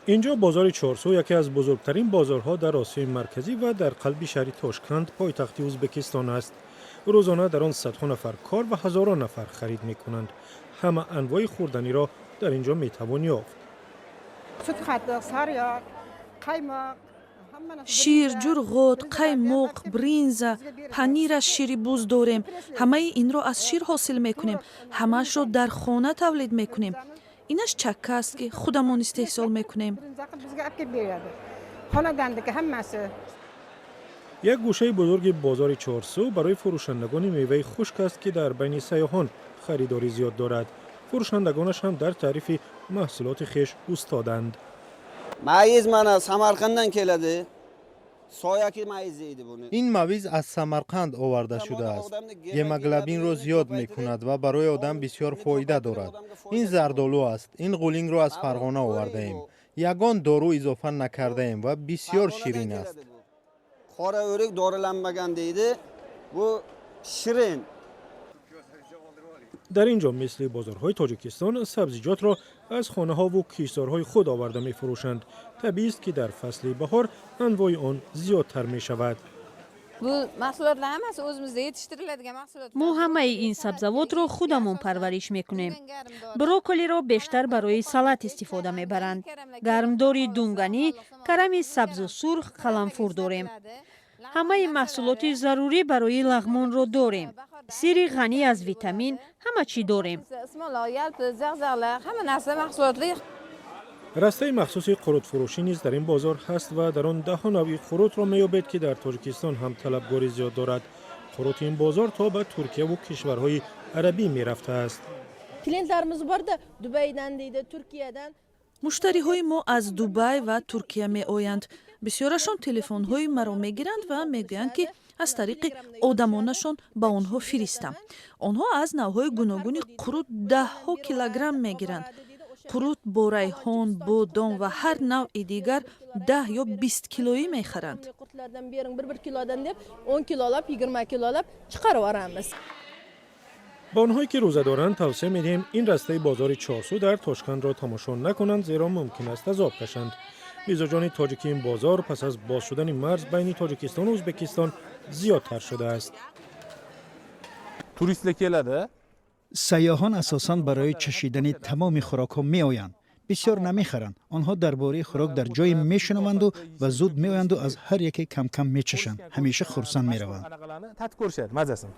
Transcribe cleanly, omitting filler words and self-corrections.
Инҷо бозори Чорсу, яке аз бузургтарин бозорҳо дар Осиёи Марказӣ ва дар қалби шаҳри Тошканд, пойтахти Ӯзбекистон аст. Рӯзона дар он садҳо нафар кор ва ҳазорон нафар харид мекунанд. Ҳама анвои хӯрданиро дар ин ҷо метавон ёфт. Sut, qatiq, sariyog', qaymoq, hamma narsa. Шир, ҷурғот, қаймоқ, бринза, панир аз шири буз дорем. Ҳамаи инро аз шир ҳосил мекунем. Ҳамаашро дар хона тавлид мекунем. Инаш чакка аст, ки худамон истеҳсол мекунем. Brinza qilib bizga olib kelib beradi. Xonadandiki hammasi. Як гӯшаи бузурги бозори Чорсу барои фурӯшандагони меваи хушк аст, ки дар байни сайёҳон харидорӣ зиёд дорад. Фурӯшандагонаш ҳам дар таърифи маҳсулоти хеш устоданд. Mayiz mana Samarqanddan keladi. Soyaki mayiz deydi buni. Ин мавиз аз Самарқанд оварда шудааст. Гемоглобинро зиёд мекунад ва барои одам бисёр фоида дорад. Ин зардолу аст. Ин ғулингро аз Фарғона овардаем. Ягон дору изофа накардаем ва бисёр ширин аст. Qora o'rik dorilanmagan deydi. Bu shirin. Дар ин ҷо, мисли бозорҳои Тоҷикистон, сабзиҷотро аз хонаҳову киштзорҳои худ оварда мефурӯшанд. Табиист, ки дар фасли баҳор анвои он зиёдтар мешавад. Bu mahsulotlar hammasi o'zimizda yetishtiriladigan mahsulotlar. Мо ҳамаи ин сабзавотро худамон парвариш мекунем. Брокколиро бештар барои салат истифода мебаранд. Гармдори дунганӣ, карами сабзу сурх, қаламфур дорем. Ҳамаи маҳсулоти зарурӣ барои лағмонро дорем. Сири ғанӣ аз витамин, ҳама чӣ дорем. Ismaloq, yalpiz, zag'zag'lar, hamma narsa mahsulotli. Растаи махсуси қурутфурӯшӣ низ дар ин бозор ҳаст ва дар он даҳҳо навъи қурутро меёбед, ки дар Тоҷикистон ҳам талабгорӣ зиёд дорад. Қурути ин бозор то ба Туркияву кишварҳои арабӣ мерафтааст. Klientlarimiz borda, Dubaydan deydi, Turkiyadan. Муштариҳои мо аз Дубай ва Туркия меоянд. Бисёрашон телефонҳои маро мегиранд ва мегӯянд, ки аз тариқи одамонашон ба онҳо фиристам. Онҳо аз навъҳои гуногуни қурут даҳҳо килограмм мегиранд. Қурут бо райҳон, бодом ва ҳар навъи дигар 10 ё 20 килоӣ мехаранд. Qurtlardan bering bir bir kilodan deb, 10 kilolab, 20 kilolab chiqarib yuboramiz. Ба онҳое, ки рӯза доранд, тавсия медиҳем, ин растаи бозори Чорсу дар Тошкандро тамошо накунанд, зеро мумкин аст азоб кашанд. Мизоҷони тоҷики ин бозор пас аз боз шудани марз байни Тоҷикистону Ӯзбекистон зиёдтар шудааст. Turistlar keladi. Сайёҳон асосан барои чашидани тамоми хӯрокҳо меоянд, бисёр намехаранд. Онҳо дар бораи хӯрок дар ҷое мешунаванду ва зуд меоянду аз ҳар яке камкам мечашанд. Ҳамеша хурсанд мераванд. Anaqalarni tatib ko'rishadi mazasini.